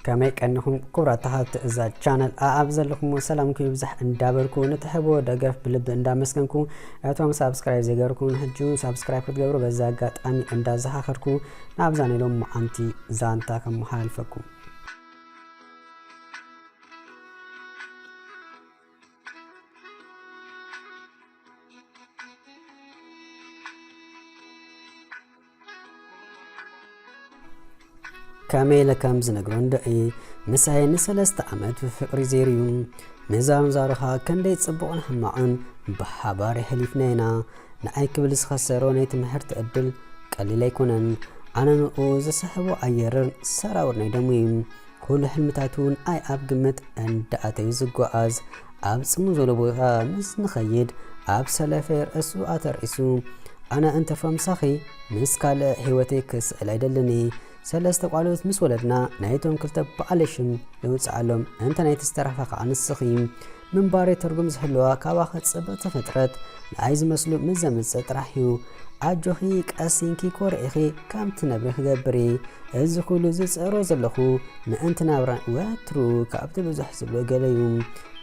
ከመይ ቀኒኹም ክቡራት ተኸታተልቲ እዛ ቻነል? ኣኣብ ዘለኹም ሰላምኩም ይብዛሕ እንዳበልኩ፣ ንትሕቦ ደገፍ ብልቢ እንዳመስገንኩ፣ እቶም ሳብስክራይብ ዘይገበርኩም ሕጂ ሳብስክራይብ ክትገብሩ በዚ ኣጋጣሚ እንዳዘኻኸርኩ፣ ናብዛ ናይ ሎማዓንቲ ዛንታ ከመሓላልፈኩም። ከመይ ኢለ ከም ዝነግሮ እንድዒ፣ ምሳይ ንሰለስተ ዓመት ብፍቕሪ ዘይርዩ። ምዛር ምዛርኻ ክንደይ ጽቡቕን ሕማቕን ብሓባር የሕሊፍና ኢና። ንኣይ ክብል ዝኸሰሮ ናይ ትምህርቲ ዕድል ቀሊል ኣይኮነን። ኣነ ንኡ ዝስሕቦ ኣየርን ሰራውር ናይ ደሙ እዩ። ኩሉ ሕልምታቱ ንኣይ ኣብ ግምት እንዳኣተዩ ዝጓዓዝ፣ ኣብ ጽምው ዝበለ ቦታ ምስ ንኸይድ፣ ኣብ ሰለፈይ ርእሱ ኣተርኢሱ፣ ኣነ እንተፎ ምሳኺ ምስ ካልእ ህይወተይ ክስእል ኣይደልን እየ። ሰለስተ ቋልኡት ምስ ወለድና፣ ናይቶም ክልተ በዓለይ ሽም የውጽኣሎም፣ እንተ ናይቲ ዝተረፈ ከኣ ንስኺ። ምንባረይ ትርጉም ዝህልዋ ካባኺ ጽብቕቲ ፍጥረት ንኣይ ዝመስሉ ምስ ዘምጽእ ጥራሕ እዩ። ኣጆኺ ቀሲንኪ ኮሪዕኺ ከም ትነብሪ ክገብር እየ። እዚ ኩሉ ዝጽዕሮ ዘለኹ ምእንቲ ናብራ ወትሩ ካብቲ ብዙሕ ዝብሎ ገለ እዩ።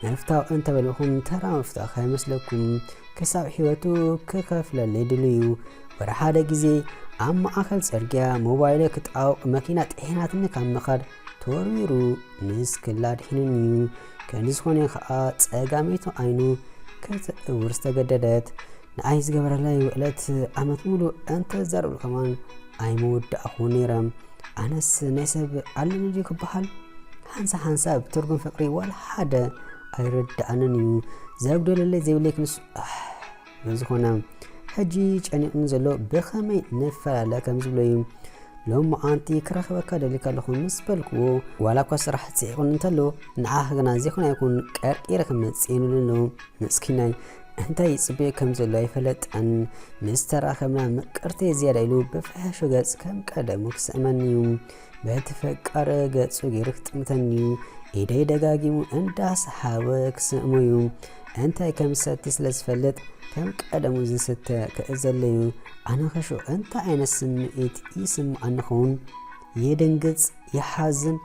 ምፍታው እንተበልኹም ተራ ምፍታው ከይመስለኩም። ክሳብ ህይወቱ ክኸፍለለይ ድልዩ እዩ። ወደ ሓደ ግዜ ኣብ ማእከል ጽርግያ ሞባይለ ክጣውቕ መኪና ጥሒናትኒ ካብ ምኻድ ተወርዊሩ ንስክላ ድሒኑኒ እዩ። ክንዲ ዝኾነ ከኣ ጸጋመይቲ ዓይኑ ከተእውር ዝተገደደት። ንኣይ ዝገበረለይ ውዕለት ዓመት ሙሉ እንተዛረብሉ ከማን ኣይመወዳእኹ ነይረ። ኣነስ ናይ ሰብ ኣለኒ ድዩ ክበሃል? ሓንሳብ ሓንሳብ ትርጉም ፍቕሪ ዋላ ሓደ ኣይርድኣንን እዩ። ዘጉደለለይ ዘይብለይ ክንሱ፣ ኣሕ፣ ብዝኾነ ሕጂ ጨኒቕኒ ዘሎ ብኸመይ ንፈላለ ከም ዝብሎ እዩ። ሎማዓንቲ ክረኽበካ ደሊካ ኣለኹ ምስ በልክዎ፣ ዋላ እኳ ስራሕ ጽዒቑኒ እንተሎ፣ ንዓኺ ግና ዘይኮነ ኣይኮን ቀርቂረ ክመጽእ ኢሉኒ ኣሎ። ምስኪናይ እንታይ ይጽበዮ ከም ዘሎ ኣይፈለጠን። ምስ ተራኸብና ምቅርተይ ዝያዳ ኢሉ ብፍሕሹ ገጽ ከም ቀደሙ ክስእመኒ እዩ። በቲ ፈቃር ገጹ ገይሩ ክጥምተኒ እዩ። ኢደይ ደጋጊሙ እንዳሰሓበ ክስእሞ እዩ። እንታይ ከም ዝሰቲ ስለ ዝፈልጥ ከም ቀደሙ ዝስተ ክእዘለዩ። ኣነ ኸሾ እንታይ ዓይነት ስምዒት ይስምዓኒ ኸውን? ይድንግጽ፣ ይሓዝን፣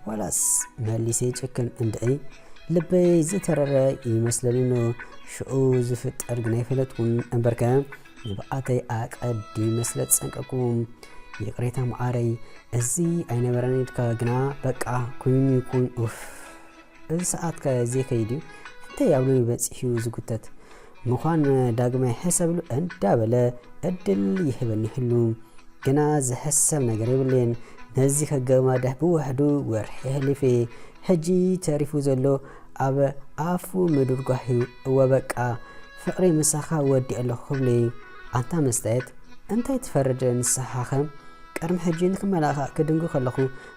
ዋላስ መሊሰ ይጭክን እንድዒ? ልበይ ዝተረረ ይመስለኒ ኣሎ። ሽዑ ዝፍጠር ግን ኣይፈለጥኩን እምበርከ ንብዓተይ ኣቀዲመ ስለ ዝጸንቀቅኩ። ይቕሬታ መዓረይ፣ እዚ ኣይነበረን ኢልካ ግና በቃ ኮይኑ ይኩን። ኡፍ፣ እዚ ሰዓት ከ ዘይከይድ እዩ? እንታይ ኣብ ሎሚ በጺሑ እዩ ዝጉተት? ምዃን ዳግማይ ሕሰብሉ እንዳበለ ዕድል ይህበኒ ይህሉ። ግና ዝሕሰብ ነገር የብለይን። ነዚ ከገማድሕ ብውሕዱ ወርሒ ኣሕሊፈ። ሕጂ ተሪፉ ዘሎ ኣብ ኣፉ ምድርጓሕ እዩ። እወ በቃ፣ ፍቕሪ ምሳኻ ወዲእ ኣለኹ ክብለይ። ኣንታ መስተየት፣ እንታይ ትፈርድ ንስኻኸ? ቅድሚ ሕጂ ንክመላእኻ ክድንጉ ከለኹ፣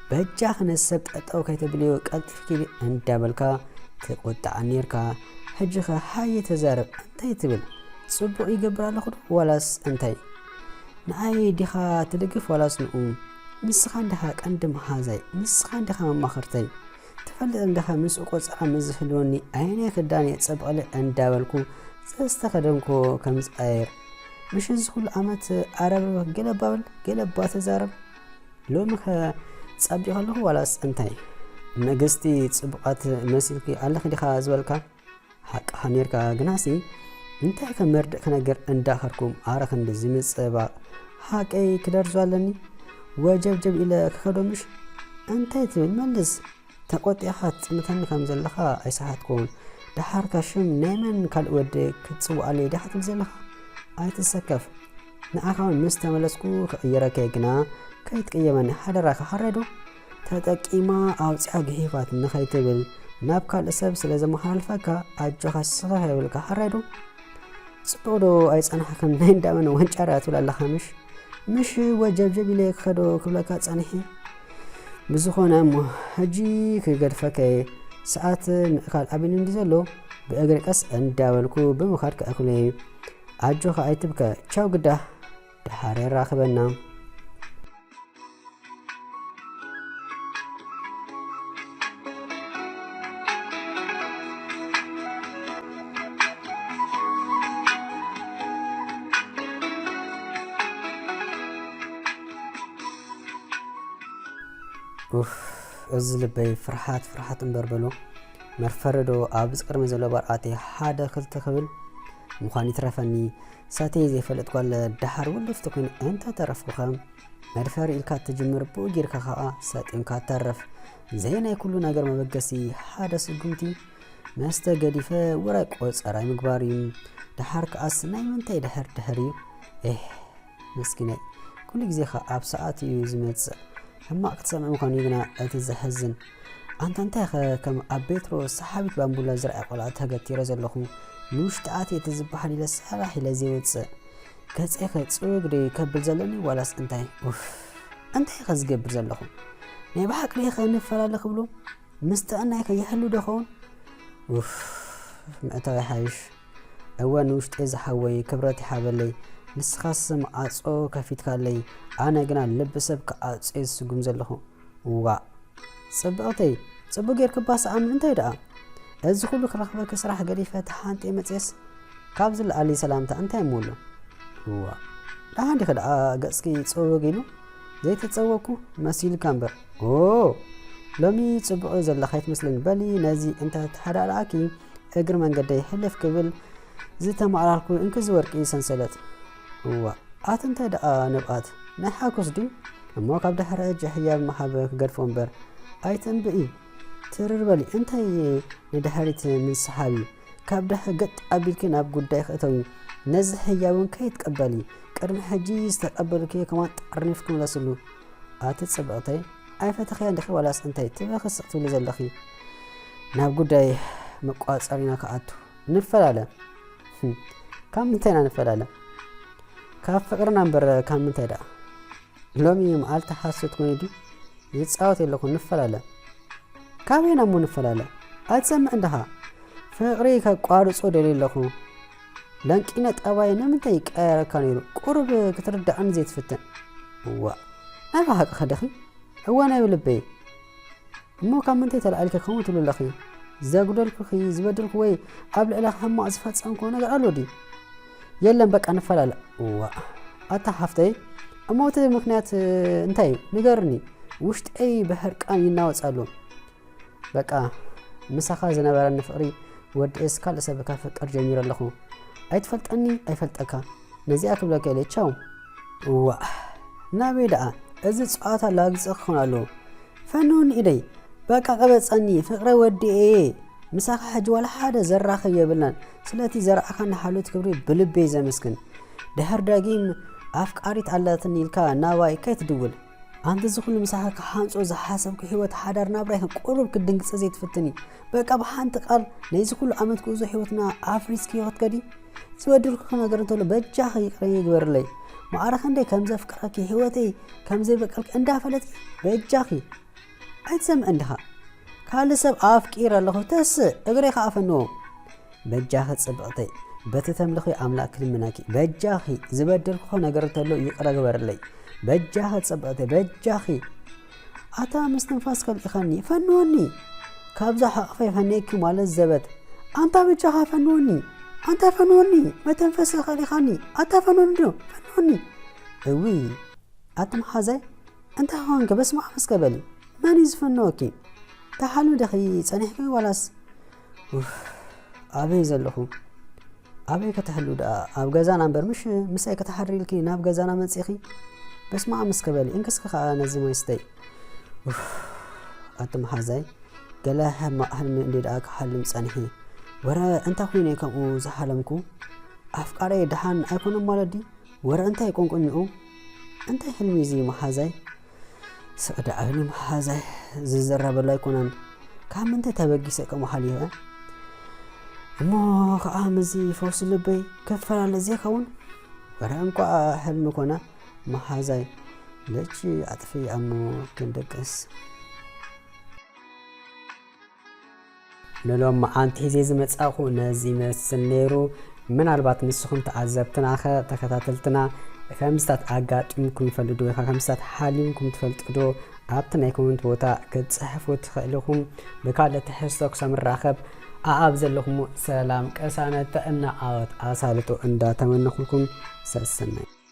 በጃኺ ነዚ ሰብ ጠጠው ከይተብልዮ ቀልጢፍኪ እንዳበልካ ትቁጣዕ ኔርካ። ሕጂኸ ሃየ ተዛረብ፣ እንታይ ትብል? ጽቡቕ ይገብር ኣለኹ ዶ ዋላስ እንታይ? ንዓይ ዲኻ ትድግፍ ዋላስ ንኡ? ንስኻ እንዲኻ ቀንዲ መሓዛይ፣ ንስኻ እንዲኻ መማኽርተይ። ትፈልጥ እንዲኻ ምስኡ ቆጸራ ምስ ዝህልወኒ ኣየናይ ክዳን የጸብቐለይ እንዳበልኩ ዘዝተኸደንኩዎ ከም ዝቐያይር። ምሽ እዚ ኩሉ ዓመት ኣረብርበ ገለ እባ በል፣ ገለ እባ ተዛረብ። ሎሚኸ ጸቢቐ ኣለኹ ዋላስ እንታይ? ንግስቲ ጽቡቓት መሲልኪ ኣለኺ ዲኻ ዝበልካ? ሓቅኻ ኔርካ፣ ግናሲ እንታይ ከ መርድእ ክነግር እንዳኸርኩም ኣረ ክንድዚ ምጽባቕ? ሓቀይ ክደርዞ ኣለኒ? ወጀብጀብ ኢለ ክኸዶ ምሽ? እንታይ ትብል መልስ? ተቆጢኻ ትጥምተኒ ከም ዘለኻ ኣይሰሓትኩን። ደሓርካ ሽም ናይ መን ካልእ ወዲ ክትጽውዓለይ ዲኻ ትብል ዘለኻ? ኣይትሰከፍ። ንዓኻ እውን ምስ ተመለስኩ ክቕይረከ ግና ከይትቅየመኒ ሓደራኻ፣ ሓራይ ዶ? ተጠቂማ ኣውጺኣ ግሂፋትኒ ከይትብል፣ ናብ ካልእ ሰብ ስለ ዘመሓላልፈካ ኣጆኻ ስኽፍ ኣይበልካ፣ ሓራይ ዶ? ጽቡቕ ዶ ኣይጸናሕክን? ናይ እንዳመን ወንጫራ ትብል ኣለኻ ምሽ? ምሽ ወጀብጀብ ኢለ ክኸዶ ክብለካ ጸኒሐ። ብዝኾነ እሞ ሕጂ ክገድፈከ እየ። ሰዓት ምእካል ኣቢኒ እንዲ ዘሎ ብእግሪ ቀስ እንዳበልኩ ብምኻድ ክኣክሎ እየ። ኣጆኻ ኣይትብከ። ቻው ግዳ። ደሓር የራኽበና። ኡፍ፣ እዚ ልበይ ፍርሓት ፍርሓት እምበር በሎ። መርፈረዶ ኣብዚ ቅድሚ ዘሎ ባር ኣትየ ሓደ ክልተ ክብል ምዃን ይትረፈኒ። ሰተይ ዘይፈልጥ ጓል ደሓር ውልፍቲ ኮይነ እንተ ተረፍኩኸ? መድፈሪ ኢልካ ትጅምር ብኡ ጌርካ ኸኣ ሰጢምካ ተርፍ። ዘይ ናይ ኩሉ ነገር መበገሲ ሓደ ስጉምቲ መስተ ገዲፈ ውራይ ቆጸራይ ምግባር እዩ። ደሓር ከኣስ ናይ ምንታይ ድሕር ድሕር እዩ? ኤህ መስኪነይ፣ ኩሉ ግዜ ኸኣ ኣብ ሰዓት እዩ ዝመጽእ። ሕማቕ ክትሰምዕ ምዃኑ እዩ ግና እቲ ዘሕዝን። ኣንታ እንታይ ኸ ከም ኣብ ቤትሮ ሰሓቢት ባምቡላ ዝረኣየ ቆልዓ ተገቲረ ዘለኹ? ንውሽጢ ኣትየ እቲ ዝበሃል ኢለ ሰራሕ ኢለ ዘይወጽእ። ገጸይ ኸ ጽውግ ድዩ ከብል ዘለኒ ዋላስ እንታይ? ኡፍ፣ እንታይ ኸ ዝገብር ዘለኹ? ናይ ብሓቂ ድየ ኸ ንፈላለ ክብሎ? ምስ ጥዕናይ ከ ይሕሉ ዶ ኸውን? ኡፍ፣ ምእታው ይሓይሽ። እወ ንውሽጠይ ዝሓወይ ክብረት ይሓበለይ። ንስኻስ ማዕጾ ከፊትካለይ፣ ኣነ ግና ልቢ ሰብ ክዓጹ እየ ዝስጉም ዘለኹ። ዋእ፣ ጽብቕተይ፣ ጽቡቕ ጌርክባ ሰኣን እንታይ ደኣ? እዚ ኩሉ ክረኽበኪ ስራሕ ገዲፈ ተሓንጥየ መጽየስ ካብ ዝለኣለይ ሰላምታ እንታይ እሞ ኣሎ? ዋእ፣ ደሓን ዲኺ ደኣ ገጽኪ ጽውግ ኢሉ? ዘይተጸወኩ መሲልካ እምበር። ኦ፣ ሎሚ ጽቡቕ ዘለኻ ኣይትመስልን። በሊ ነዚ እንተ ተሓዳድኣኪ እግሪ መንገደይ ሕልፍ ክብል ዝተማዕራርኩ እንክዚ ወርቂ ሰንሰለት። እዋ፣ ኣቲ እንታይ ደኣ ንብኣት ናይ ሓጎስ ድዩ? እሞ ካብ ድሕሪ ሕጂ ሕያብ ምሃብ ክገድፎ እምበር ኣይትንብኢ። ትርር በሊ፣ እንታይ ንድሕሪት ምስሓብ እዩ? ካብ ድሕሪ ገጥ ኣቢልኪ ናብ ጉዳይ ክእተዊ፣ ነዚ ሕያብ እውን ከይትቅበሊ። ቅድሚ ሕጂ ዝተቀበልክዮ ከማን ጠርኒፍኪ ምለስሉ። ኣቲ ጽብቕተይ፣ ኣይፈተኽያን ዲኺ ዋላስ እንታይ ትበኺ ስቕ ትብሊ ዘለኺ? ናብ ጉዳይ መቋጸሪና ክኣቱ። ንፈላለ። ህም፣ ካብ ምንታይ ኢና ንፈላለ? ካብ ፍቕርና እምበር ካብ ምንታይ ደኣ? ሎሚ መዓልቲ ሓሶት ኮይኑ ድዩ? ይጻወት የለኹ፣ ንፈላለ። ካበይና እሞ ንፈላለ? ኣይትሰምዕን ዲኻ? ፍቕሪ ከቋርጾ ደልየ ኣለኹ። ለንቂነ ጠባይ ንምንታይ ይቀያየረካ ነይሩ? ቁሩብ ክትርድኣኒ ዘይትፍትን? እዋእ፣ ናይ ብሓቂ ከ ዲኺ? እዋን ኣይብል ልበይ። እሞ ካብ ምንታይ ተላዒልኪ ከምኡ ትብሊ ኣለኺ? ዘጉደልኩኺ፣ ዝበደልኩ ወይ ኣብ ልዕለኺ ሕማቕ ዝፈጸምክዎ ነገር ኣሎ ድዩ? የለን፣ በቃ ንፈላለ። እዋእ፣ ኣታ ሓፍተይ፣ እሞ እቲ ምኽንያት እንታይ እዩ? ንገርኒ። ውሽጠይ ብሕርቃን ይናወጽ ኣሎ። በቃ፣ ምሳኻ ዝነበረኒ ፍቕሪ ወዲኤስ ካልእ ሰብ ከፍቅር ጀሚረ ኣለኹ። ኣይትፈልጠኒ፣ ኣይፈልጠካ። ነዚኣ ክብለካ ኢለ፣ ቻው። እዋእ፣ ናበይ ደኣ? እዚ ጸዋታ ላግጺ ክኾን ኣለዎ። ፈንውኒ ኢደይ፣ በቃ ቀበጸኒ፣ ፍቕረ ወዲኤ እየ። ምሳኻ ሕጂ ዋላ ሓደ ዘራኽብ የብልናን። ስለቲ ዘርኣኻኒ ሓልዮት ክብሪ ብልቢ እየ ዘመስግን። ድሕር ዳጊም ኣፍቃሪት ኣላትኒ ኢልካ ናባይ ከይትድውል። ኣንቲ እዚ ኩሉ ምሳኻ ክሃንጾ ዝሓሰብኩ ህይወት ሓዳር ናብራይ ቁሩብ ክትድንግጸ ዘይትፍትኒ? በቃ ብሓንቲ ቃል ነዚ ኩሉ ዓመት ጉዕዞ ህይወትና ኣፍሪስክዮ ክትከዲ? ዝበደልኩኺ ነገር እንተሎ በጃኺ ይቕረ ይግበርለይ። ማዕረ ክንደይ ከም ዘፍቅረኪ፣ ህይወተይ ከም ዘይበቀልኪ እንዳፈለጥኪ በጃኺ ኣይትሰምዕን ዲኻ? ካልእ ሰብ ኣፍቂረ ኣለኹ ተስእ፣ እግረይ ከኣ ፈንዎ። በጃኺ ጽብቕተይ፣ በቲ ተምልኺ ኣምላኽ ክልምነኪ። በጃኺ ዝበደልኩኺ ነገር እንተሎ ይቕረ ግበርለይ። በጃኺ ጽብቕተይ፣ በጃኺ። ኣታ ምስትንፋስ ከልኢኻኒ፣ ፈንወኒ። ካብዛ ሕቕፈይ ፈንየኪ ማለት ዘበት። ኣንታ በጃኻ ፈንወኒ። ኣንታ ፈንወኒ፣ መተንፈሲ ከሊኻኒ። ኣታ ፈንወኒ ዶ፣ ፈንወኒ። እውይ፣ ኣቲ መሓዛይ፣ እንታይ ኾንኪ? በስመ ኣብ እስከ በሊ። መን እዩ ዝፈነወኪ? ተሓልሚ ዲኺ ጸኒሕኪ ዋላስ? ኡፍ፣ ኣበይ ዘለኹ? ኣበይ ከተሕሉ ደኣ? ኣብ ገዛና እምበር ምሽ ምሳይ ከተሓድሪ ኢልኪ ናብ ገዛና መጺኺ? በስመ ኣብ እስከ በሊ፣ እንክስኪ ከኣ ነዚ ማይ ስተይ። ኡፍ፣ ኣቲ መሓዛይ፣ ገለ ሕማቕ ሕልሚ እንዲ ደኣ ክሓልም ጸኒሐ። ወረ እንታይ ኮይነ ከምኡ ዝሓለምኩ? ኣፍቃረይ ደሓን ኣይኮነን ማለት ድዩ? ወረ እንታይ ቆንቆኒኡ? እንታይ ሕልሚ እዚ መሓዛይ? ስቕ ደኣ በሊ መሓዛይ፣ ዝዝረበሉ ኣይኮነን። ካብ ምንታይ ተበጊሰ ከምኡ ሓሊፈ? እሞ ኸኣ ምስዚ ፈውሲ ልበይ ክፈላለ ዘይኸውን? ወረ እንቋዕ ሕልሚ ኮነ መሓዛይ። ልጂ ኣጥፊ ኣሞ ክንድቅስ። ንሎሚ መዓንቲ ሒዜ ዝመጻእኹ ነዚ ይመስል ነይሩ። ምናልባት ንስኹም ተዓዘብትናኸ፣ ተኸታተልትና፣ ከምስታት ኣጋጢምኩም ይፈልጥ ዶ? ወይ ከኣ ከምስታት ሓሊምኩም ትፈልጡ ዶ? ኣብቲ ናይ ኮመንት ቦታ ክትጽሕፉ ትኽእሉ ኢኹም። ብካልእ ትሕዝቶ ክሳብ ንራኸብ፣ ኣኣብ ዘለኹም ሰላም፣ ቅሳነት፣ ጥዕና፣ ዓወት፣ ኣሳልጦ እንዳተመነኹልኩም፣ ሰሰናዩ።